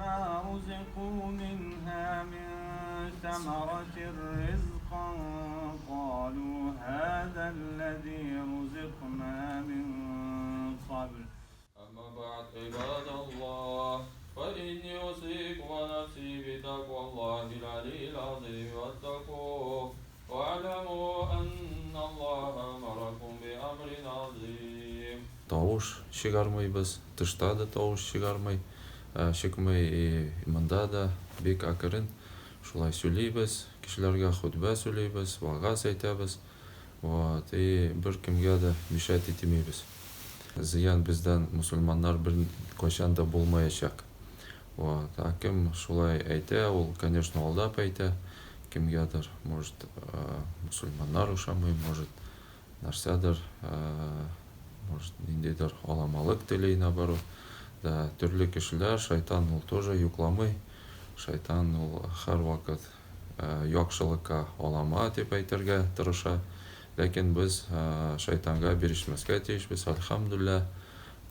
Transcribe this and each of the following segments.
ما رزقوا منها من ثمرة رزقا قالوا هذا الذي رزقنا من قبل. أما بعد عباد الله فإني أوصيكم ونفسي بتقوى الله العلي العظيم واتقوه واعلموا أن الله أمركم بأمر عظيم. Тавыш чыгармыйбыз, тышта да тавыш чыгармый, чыкмый и монда да бик әкрен шулай сөйлибез, кешеләргә хөтбә сөйлибез, вәгазь әйтәбез, вот, и беркемгә дә мешать итмибез. Зыян бездән мөселманнар беркайчан да булмаячак. Вот, ә кем шулай әйтә, ул, конечно, алдап әйтә, кемгәдер, может, мөселманнар ошамый, может, нәрсәдер, может, ниндидер аламалык тели, наоборот. Да, төрле кешеләр, шайтан ул тоже йокламый, шайтан ул һәрвакыт яхшылыкка алама дип әйтергә тырыша. Ләкин без шайтанга бирешмәскә тиешбез, әлхәмдүлилләһ.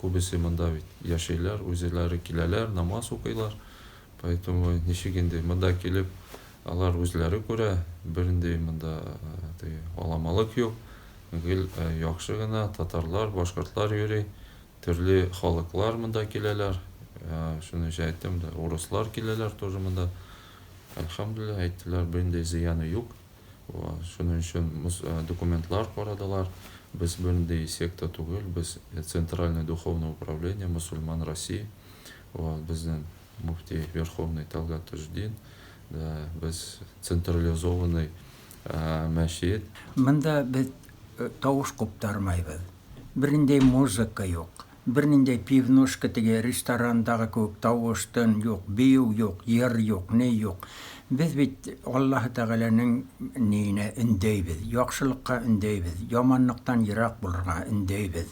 Күбесе монда бит яшиләр, үзләре киләләр, намаз укыйлар. Поэтому ничек инде монда килеп, алар үзләре күрә, бернинди монда теге аламалык юк. Гел яхшы гына татарлар, башкортлар йөри, төрле халыклар монда киләләр. Шуны җә әйттем дә, урыслар киләләр тоже монда. Әлхәмдүлилләһ, әйттеләр, бернинди зыяны юк. Шуның өчен документлар карадылар. Без бернинди секта түгел, без Центральное духовное управление мусульман России. Вот, безнең муфти Верховный Талгат Таҗетдин. Да, без централизованный мәчет. Монда без тавыш куптармайбыз. Бернинди музыка юк. Бернинди пивнушка теге ресторандагы кебек тавыш, тын юк, бию юк, йыр юк, ни юк. Без бит Аллаһы Тәгаләнең ниенә өндәйбез, яхшылыкка өндәйбез, яманлыктан ерак булырга өндәйбез.